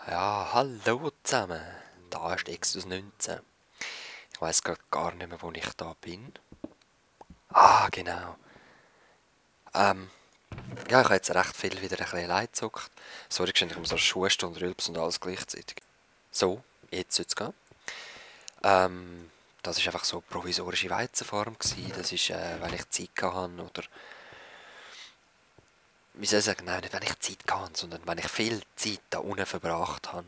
Ja, hallo zusammen. Da ist Exodus 19. Ich weiß gerade gar nicht mehr, wo ich da bin. Ah, genau. Ähm, ja, ich habe jetzt recht viel wieder ein bisschen allein gezockt. Sorry, ich muss so eine Schulstunde rülpsen und alles gleichzeitig. So, jetzt soll es gehen. Das war einfach so eine provisorische Weizenfarm gewesen. Das ist, wenn ich Zeit hatte oder... Wie soll ich sagen? Nein, nicht wenn ich Zeit hatte, sondern wenn ich viel Zeit da unten verbracht habe.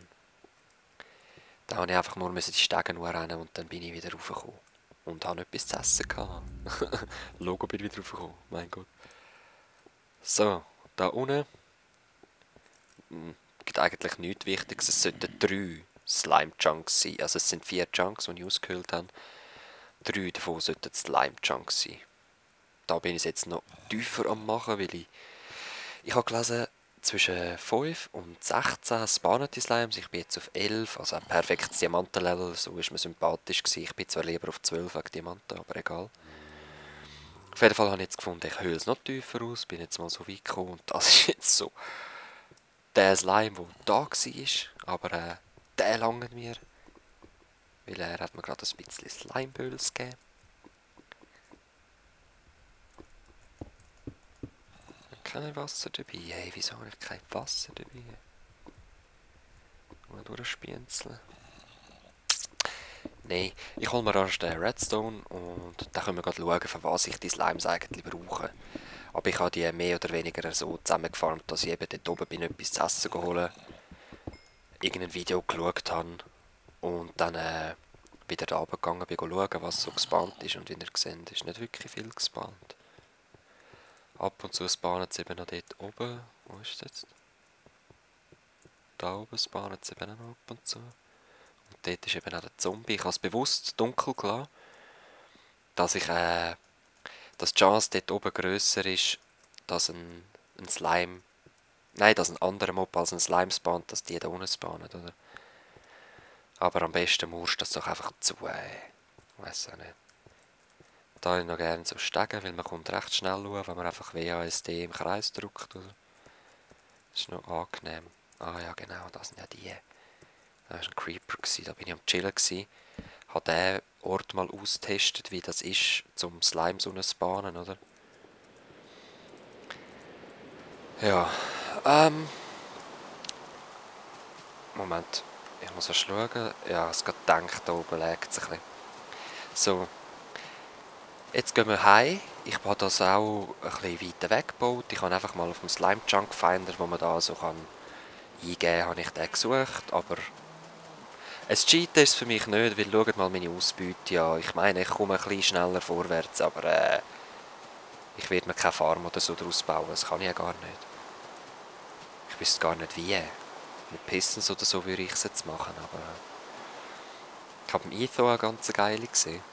Da musste ich einfach nur die Stege rennen und dann bin ich wieder raufgekommen. Und habe etwas zu essen gehabt. Logo bin wieder raufgekommen, mein Gott. So, da unten gibt eigentlich nichts Wichtiges. Es sollten 3 Slime-Chunks sein. Also es sind 4 Chunks, die ich ausgehöhlt habe. 3 davon sollten Slime-Chunks sein. Da bin ich jetzt noch tiefer am machen, weil ich habe gelesen, zwischen 5 und 16 spawnen die Slimes. Ich bin jetzt auf 11, also ein perfektes Diamantenlevel, so ist mir sympathisch gewesen. Ich bin zwar lieber auf 12 wegen Diamanten, aber egal. Auf jeden Fall habe ich jetzt gefunden, ich höhle es noch tiefer aus, bin jetzt mal so weit gekommen und das ist jetzt so der Slime, der da war, aber der langt mir, weil er hat mir gerade ein bisschen Slimeböls gegeben. Kein Wasser dabei, hey, wieso habe ich kein Wasser dabei? Mal durchspienzeln. Nein, ich hole mir erst den Redstone und dann können wir gerade schauen, für was ich die Slimes eigentlich brauche. Aber ich habe die mehr oder weniger so zusammengefarmt, dass ich eben dort oben bin, etwas zu essen geholt, irgendein Video geschaut habe und dann wieder da runtergegangen bin, schauen, was so gespawnt ist. Und wie ihr seht, ist nicht wirklich viel gespawnt. Ab und zu spawnen sie eben noch dort oben. Wo ist es jetzt? Da oben spawnen sie eben noch ab und zu. Und dort ist eben auch der Zombie. Ich habe es bewusst dunkel gelassen, dass dass die Chance dort oben grösser ist, dass ein Slime... Nein, dass ein anderer Mob als ein Slime spawnt, dass die da unten spawnen, oder? Aber am besten musst du das doch einfach zu, weiss auch nicht. Da habe ich noch gerne so Stegen, weil man kommt recht schnell schauen, wenn man einfach WASD im Kreis drückt, oder? Das ist noch angenehm. Ah ja, genau, das sind ja die. Da war ein Creeper, da bin ich am Chillen gewesen. Habe den Ort mal austestet, wie das ist, zum Slime so zu spawnen, oder? Ja, Moment. Ich muss erst schauen. Ja, es gerade gedacht, da oben liegt es ein bisschen. So, jetzt gehen wir heim. Ich habe das auch ein bisschen weiter weggebaut. Ich habe einfach mal auf dem Slime Chunk Finder, wo man da so kann eingeben, habe ich den gesucht, aber ein Cheaten ist es für mich nicht, weil schaut mal meine Ausbeute an. Ich meine, ich komme ein bisschen schneller vorwärts, aber ich werde mir keine Farm oder so daraus bauen. Das kann ich ja gar nicht. Ich wüsste gar nicht wie. Mit Pistons oder so würde ich es jetzt machen, aber ich habe im Etho eine ganz geile gesehen.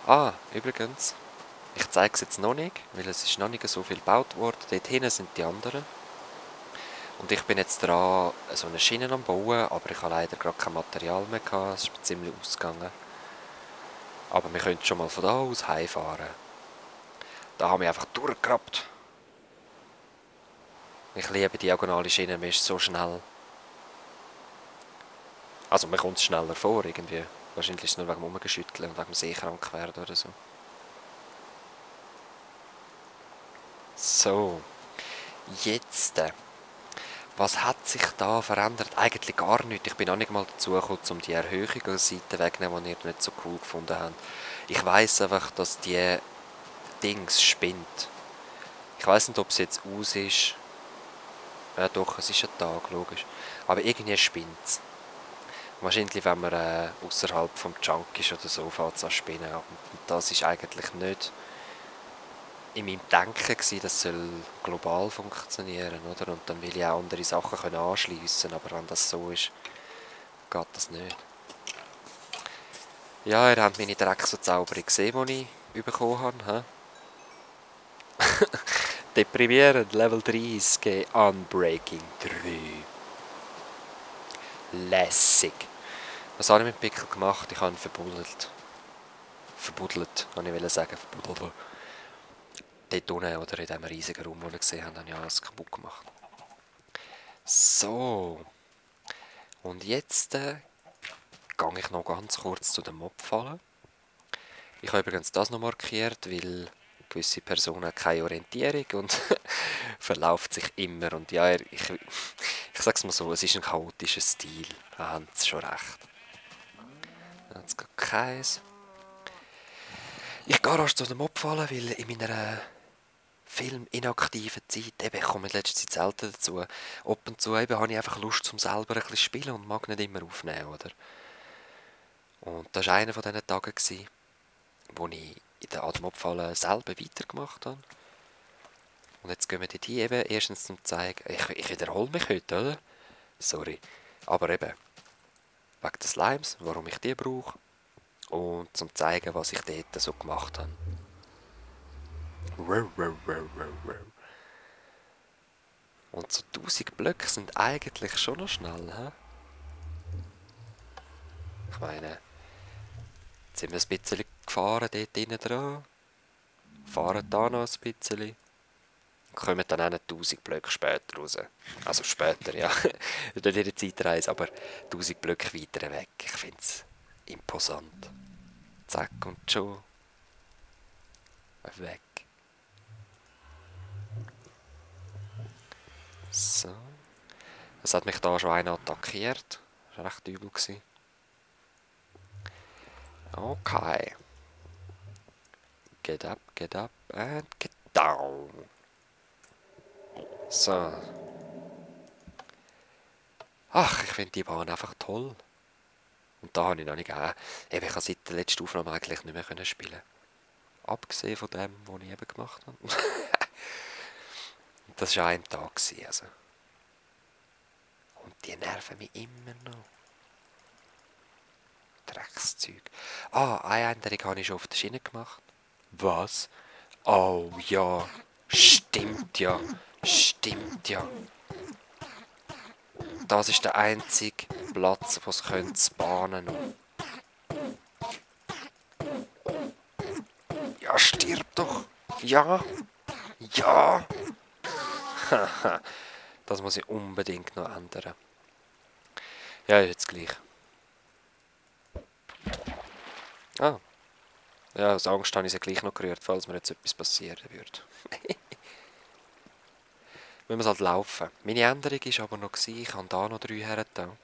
Ah, übrigens, ich zeige es jetzt noch nicht, weil es ist noch nicht so viel gebaut worden. Dort hinten sind die anderen. Und ich bin jetzt dran, so eine Schiene am Bauen, aber ich habe leider gerade kein Material mehr gehabt. Es ist mir ziemlich ausgegangen. Aber wir können schon mal von da aus heimfahren. Da haben wir einfach durchgerappt. Ich liebe diagonale Schienen, man ist so schnell. Also man kommt schneller vor irgendwie. Wahrscheinlich ist es nur wegen dem Rumgeschütteln und wegen dem seekrank werden oder so. So, jetzt. Was hat sich da verändert? Eigentlich gar nichts. Ich bin auch nicht mal dazu gekommen, um die Erhöhung an Seite wegzunehmen, die ihr nicht so cool gefunden habt. Ich weiss einfach, dass die Dings spinnt. Ich weiss nicht, ob es jetzt aus ist. Ja doch, es ist ein Tag, logisch. Aber irgendwie spinnt es. Wahrscheinlich, wenn man außerhalb vom Junk ist oder so, fängt es an spinnen. Und das ist eigentlich nicht in meinem Denken gewesen, das soll global funktionieren, oder? Und dann will ich auch andere Sachen anschliessen, aber wenn das so ist, geht das nicht. Ja, ihr habt meine Drecksverzauberung gesehen, die ich bekommen habe. Deprimierend, Level 30, Unbreaking 3. Lässig. Was habe ich mit Pickel gemacht? Ich habe ihn verbuddelt. Verbuddelt, kann ich sagen. Verbuddelt. Dort unten, oder in diesem riesigen Raum, den wir gesehen haben, habe ich alles kaputt gemacht. So. Und jetzt gehe ich noch ganz kurz zu den Mobfallen. Ich habe übrigens das noch markiert, weil gewisse Personen haben keine Orientierung und verlauft sich immer. Und ja, ich sage es mal so, es ist ein chaotischer Stil. Da haben sie schon recht. Jetzt geht keins. Ich gehe rasch zu den Mobfallen, weil in meiner filminaktiven Zeit, eben, ich komme in letzter Zeit selten dazu, ab und zu eben, habe ich einfach Lust zum selber ein bisschen spielen und mag nicht immer aufnehmen, oder? Und das war einer von diesen Tagen, wo ich in der Atemabfallen selber weitergemacht habe. Und jetzt gehen wir dort hin, eben, erstens zum zeigen, ich wiederhole mich heute, oder? Sorry. Aber eben, wegen des Slimes, warum ich die brauche und zum zeigen, was ich dort so gemacht habe. Und so 1000 Blöcke sind eigentlich schon noch schnell, hä? Ich meine, jetzt sind wir ein bisschen gefahren dort innen dran, fahren da noch ein bisschen, kommen dann auch nicht 1000 Blöcke später raus. Also später, ja. Nicht in der Zeitreise, aber 1000 Blöcke weiter weg. Ich finde es imposant. Zack und schon. Weg. So. Es hat mich da schon einer attackiert. Das war recht übel. Okay. Get up and get down. So. Ach, ich finde die Bahn einfach toll. Und da habe ich noch nicht gegeben. Eben, ich habe seit der letzten Aufnahme eigentlich nicht mehr spielen. Abgesehen von dem, was ich eben gemacht habe. Das war ein Tag. Also. Und die nerven mich immer noch. Dreckszeug. Ah, eine Änderung habe ich schon auf der Schiene gemacht. Was? Oh ja. Stimmt ja. Stimmt ja. Das ist der einzige Platz, wo es bahnen könnte. Ja, stirb doch. Ja. Ja. Das muss ich unbedingt noch ändern. Ja, jetzt gleich. Ah. Ja, aus Angst habe ich sie gleich noch gerührt, falls mir jetzt etwas passieren würde. Müssen wir es halt laufen. Meine Änderung war aber noch, ich habe da noch 3 hergetan.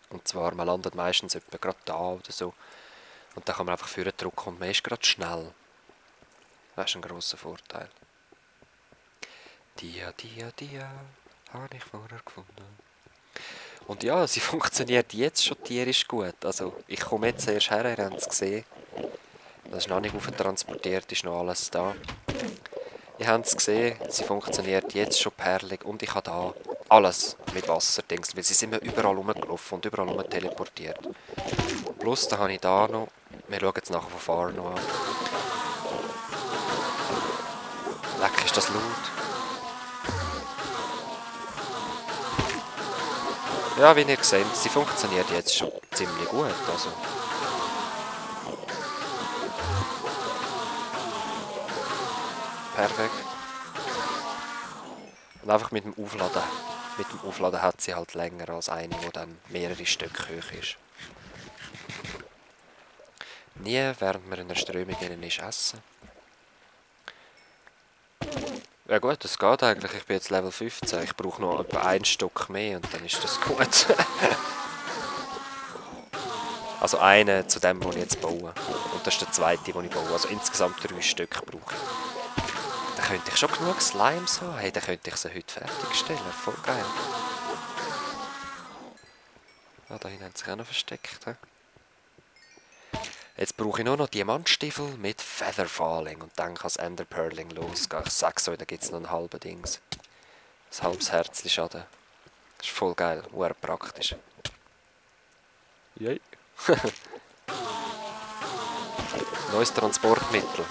Und zwar, man landet meistens etwa gerade da oder so. Und dann kann man einfach vorne drücken und man ist gerade schnell. Das ist ein grosser Vorteil. Dia, habe ich vorher gefunden. Und ja, sie funktioniert jetzt schon tierisch gut. Also, ich komme jetzt erst her, ihr habt es gesehen. Das ist noch nicht auftransportiert, ist noch alles da. Ihr habt es gesehen, sie funktioniert jetzt schon perlig und ich habe da alles mit Wasserdings, weil sie sind mir überall rumgelaufen und überall rum teleportiert. Plus, da habe ich da noch, wir schauen jetzt nachher von Far noch an. Leck, ist das laut. Ja, wie ihr seht, sie funktioniert jetzt schon ziemlich gut, also. Perfekt. Und einfach mit dem Aufladen. Mit dem Aufladen hat sie halt länger als eine, die dann mehrere Stück hoch ist. Nie, während man in einer Strömung ist, essen. Ja gut, das geht eigentlich. Ich bin jetzt Level 15. Ich brauche noch etwa 1 Stück mehr und dann ist das gut. Also einen zu dem, den ich jetzt baue. Und das ist der zweite, den ich baue. Also insgesamt 3 Stück brauche ich. Dann könnte ich schon genug Slimes haben. Hey, dann könnte ich sie heute fertigstellen. Voll geil. Ah, da hinten haben sie sich auch noch versteckt. He? Jetzt brauche ich nur noch Diamantstiefel mit Feather Falling und dann kann das Ender Pearling losgehen. Ich sag's euch, da gibt es noch einen halben Dings. Ein halbes Herzchen Schaden. Das ist voll geil, sehr praktisch. Yay. Neues Transportmittel.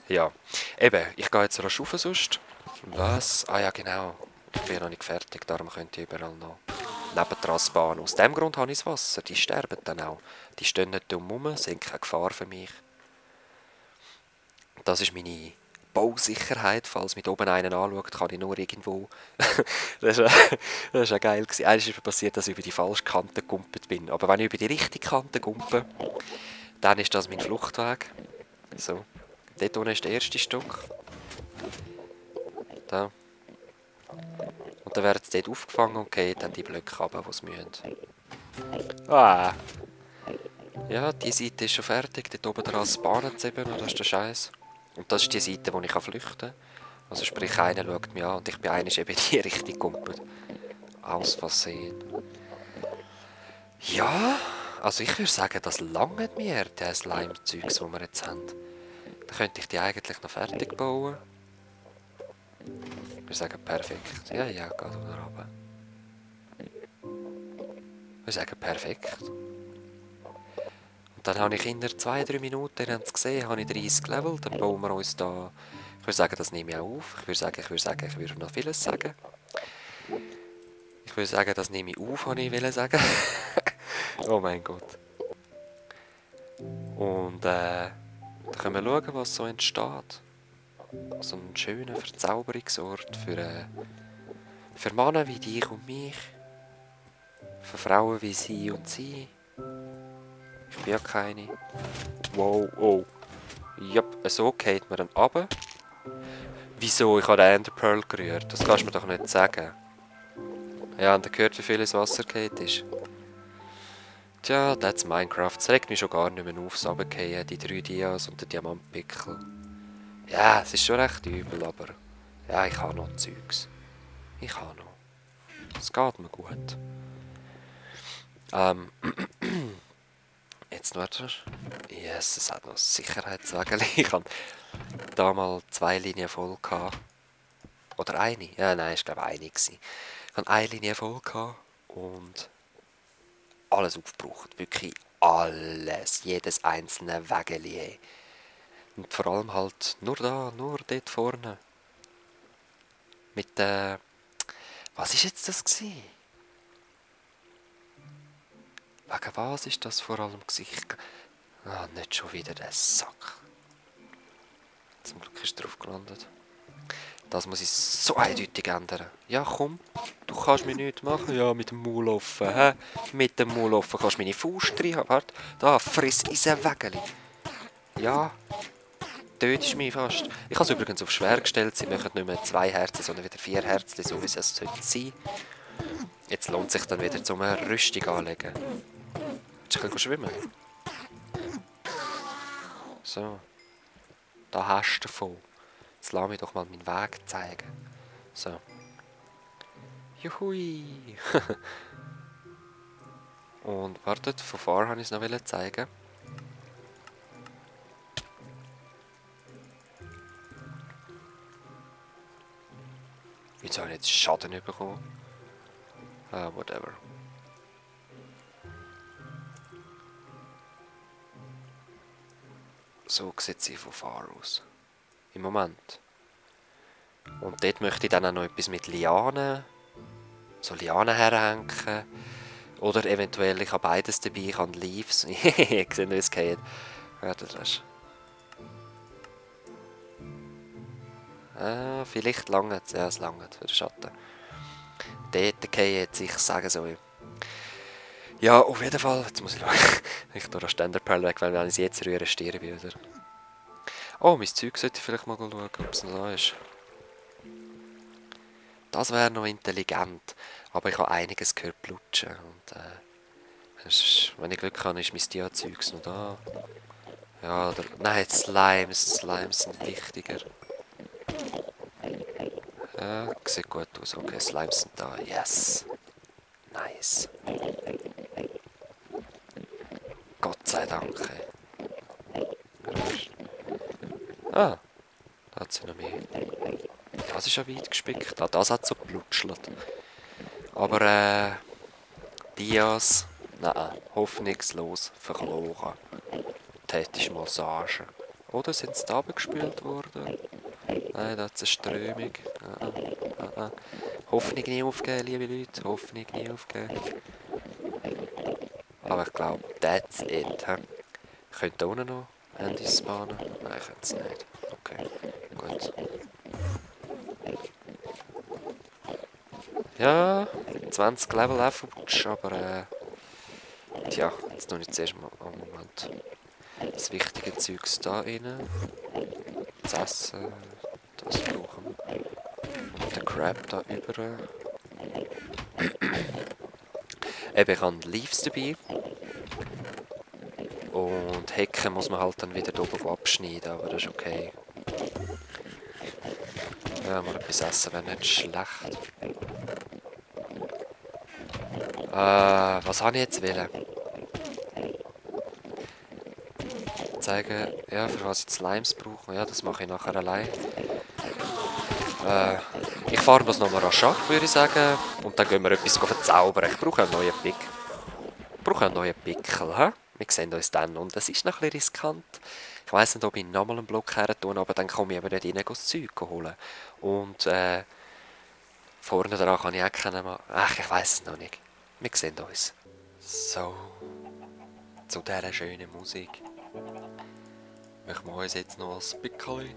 Ja, eben, ich gehe jetzt rasch rauf sonst. Was? Ah ja, genau. Ich bin noch nicht fertig, darum könnt ihr überall noch nebendran Bahn. Aus dem Grund habe ich das Wasser. Die sterben dann auch. Die stehen nicht dumm rum, sind keine Gefahr für mich. Das ist meine Bausicherheit, falls mit oben einen anschaut, kann ich nur irgendwo. Das war ja geil. Eines ist mir passiert, dass ich über die falsche Kante gegumpelt bin. Aber wenn ich über die richtige Kante gumpe, dann ist das mein Fluchtweg. So. Dort unten ist der erste Stock. Da. Und dann werden sie dort aufgefangen und gehen dann die Blöcke runter, die sie müssen. Ah. Ja, die Seite ist schon fertig. Dort oben dran das Bahnenzeben, das ist der Scheiß. Und das ist die Seite, wo ich flüchten kann. Also sprich, einer schaut mich an und ich bin einmal eben in die Richtung gegumpelt. Aus Versehen. Ja, also ich würde sagen, das langt mir, das Slime-Zeugs, das wir jetzt haben. Dann könnte ich die eigentlich noch fertig bauen. Wir sagen perfekt. Ja, ja, geht wieder runter. Wir sagen perfekt. Und dann habe ich in 2-3 Minuten, ihr habt es gesehen, habe ich 30 Level. Dann bauen wir uns da. Ich würde sagen, das nehme ich auch auf. Ich würde noch vieles sagen. Ich würde sagen, das nehme ich auf, wollte ich sagen. Oh mein Gott. Und dann können wir schauen, was so entsteht. So ein schöner Verzauberungsort für Männer wie dich und mich. Für Frauen wie sie und sie. Ich bin ja keine. Wow, oh. Jupp, so geht man dann runter. Wieso? Ich habe den Enderpearl gerührt. Das kannst du mir doch nicht sagen. Ja, und er gehört, wie viel ins Wasser geht ist. Tja, that's Minecraft. Es regt mich schon gar nicht mehr auf, das Runterfallen, die 3 Dias und der Diamantpickel. Ja, es ist schon recht übel, aber... Ja, ich habe noch Zeugs. Ich habe noch. Es geht mir gut. Jetzt nur das. Yes, es hat noch Sicherheitswägel. Ich hatte damals 2 Linien voll gehabt. Oder eine? Ja, nein, ich glaube eine gewesen. Ich hatte eine Linie voll gehabt und alles aufgebraucht. Wirklich alles. Jedes einzelne Wägeli. Und vor allem halt nur dort vorne. Mit der... Was ist jetzt das gewesen? Wegen was ist das vor allem Gesicht? Ah, nicht schon wieder der Sack. Zum Glück ist er drauf gelandet. Das muss ich so eindeutig ändern. Ja, komm, du kannst mir nichts machen. Ja, mit dem Maul offen, hä? Mit dem Maul offen kannst du meine Faust rein haben. Warte, da, friss in ein Wägeli. Ja, tötest mich fast. Ich habe es übrigens auf schwer gestellt. Sie machen nicht mehr 2 Herzen, sondern wieder 4 Herzen, so wie es sein sollte. Jetzt lohnt sich dann wieder zum Rüstung anlegen. Willst du ein bisschen schwimmen? So. Da hast du davon. Jetzt lass mich doch mal meinen Weg zeigen. So. Juhui! Und wartet, von vorne wollte ich es noch zeigen. Wieso habe ich jetzt Schaden bekommen? Ah, whatever. So sieht sie von vorne aus. Im Moment. Und dort möchte ich dann auch noch etwas mit Lianen. So Lianen herhängen. Oder eventuell, ich habe beides dabei, ich habe Leaves. Ich sehe nicht, wie es geht. Warte, das. Ah, vielleicht lange es. Ja, es lange für den Schatten. Dort gehe jetzt, ich sage so. Ja, auf jeden Fall. Jetzt muss ich schauen. Ich tue das Enderpearl weg, weil wenn ich es jetzt rühre, sterbe ich wieder. Oh, mein Zeug sollte ich vielleicht mal schauen, ob es noch da ist. Das wäre noch intelligent. Aber ich habe einiges gehört plutschen. Und, wenn ich Glück habe, ist mein Dia-Zeugs noch da. Ja, oder... Nein, Slimes. Slimes sind wichtiger. Ja, sieht gut aus. Okay, Slimes sind da. Yes. Nice. Gott sei Dank. Ah, da hat sie noch mehr. Das ist ja weit gespickt. Ah, das hat so geblutschelt. Aber, Dias, nein, hoffnungslos verloren. Tätisch Massage. Oder sind sie da runtergespült worden? Nein, da hat es eine Strömung. Hoffnung nie aufgeben, liebe Leute. Hoffnung nie aufgeben. Aber ich glaube, that's it. Ich könnte da unten noch Handys spawnen? Nein, ich kann es nicht. Okay, gut. Ja, 20 Level Average, aber tja, jetzt noch nicht zuerst mal am Moment. Das wichtige Zeugs da rein. Das Essen, das brauchen wir. Und der Crab da über. Eben, ich habe Leaves dabei. Und Hecken muss man halt dann wieder oben abschneiden, aber das ist okay. Ja, mal etwas essen wäre nicht schlecht. Was habe ich jetzt wollen? Zeigen, ja, für was ich jetzt Slimes brauche. Ja, das mache ich nachher allein. Ich fahre das nochmal rasch, würde ich sagen. Und dann gehen wir etwas verzaubern. Ich brauche einen neuen Pick. Ich brauche einen neuen Pickel, hä? Wir sehen uns dann. Und es ist noch ein bisschen riskant. Ich weiss nicht, ob ich nochmal einen Block her tue, aber dann komme ich eben nicht rein, das Zeug holen. Und vorne dran kann ich auch keinen machen. Ach, ich weiss es noch nicht. Wir sehen uns. So, zu dieser schönen Musik. Machen wir uns jetzt noch ein Pickel.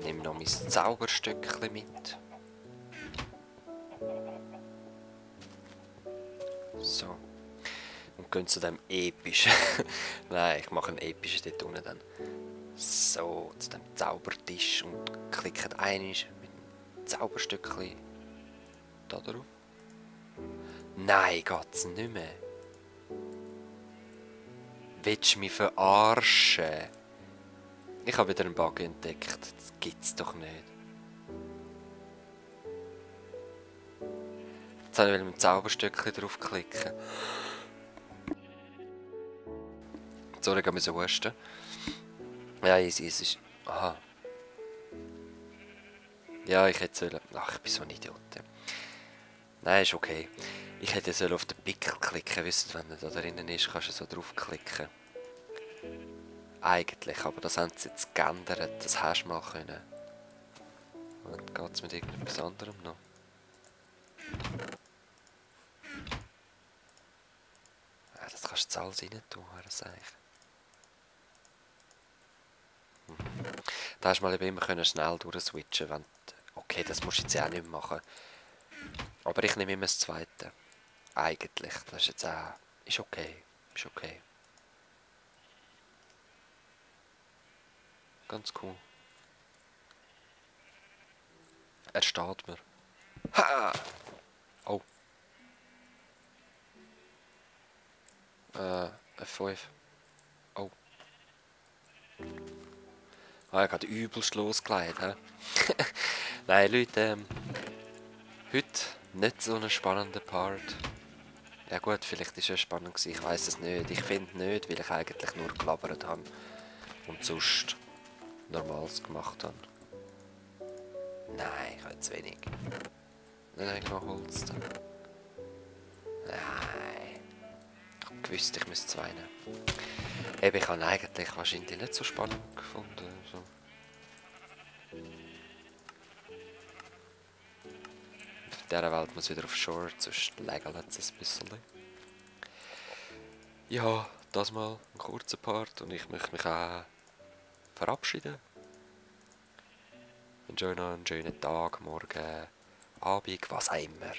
Nimm noch mein Zauberstückchen mit. So. Und gehen zu dem epischen. Nein, ich mache einen epischen dort unten dann. So, zu dem Zaubertisch und klickt einmal mit dem Zauberstückchen da drauf. Nein, geht's nicht mehr. Willst du mich verarschen? Ich habe wieder einen Bug entdeckt. Das gibt's doch nicht. Jetzt habe ich mit dem Zauberstückchen draufklicken. Sorry, ich muss husten. Ja, es ist... Aha. Ja, ich hätte sollen... Ach, ich bin so ein Idiot. Nein, ist okay. Ich hätte sollen auf den Pickel klicken. Wisst ihr, wenn er da drinnen ist, kannst du so draufklicken. Eigentlich, aber das haben sie jetzt geändert. Das hast du mal können. Und geht es mit irgendetwas anderem noch? Ja, das kannst du jetzt alles rein tun, das eigentlich. Da hast du mal eben immer können schnell durchswitchen, wenn okay, das musst du jetzt ja auch nicht mehr machen. Aber ich nehme immer das zweite. Eigentlich, das ist jetzt auch... Ist okay, ist okay. Ganz cool. Er steht mir. Ha! Oh. F5. Oh. Ah, ich habe übelst losgelegt, hä? Nein, Leute, heute nicht so ein spannender Part. Ja gut, vielleicht war es spannend gewesen, ich weiß es nicht. Ich finde nicht, weil ich eigentlich nur gelabert habe. Und sonst Normales gemacht habe. Nein, ich habe zu wenig. Dann habe ich noch Holz da. Nein. Ich habe gewusst, ich müsste zwei nehmen. Eben, ich habe eigentlich wahrscheinlich nicht so spannend gefunden. So. In dieser Welt muss wieder auf Shore, sonst lägelt es ein bisschen. Ja, das mal ein kurzer Part und ich möchte mich auch verabschieden. Ich wünsche euch noch einen schönen Tag, Morgen, Abend, was auch immer.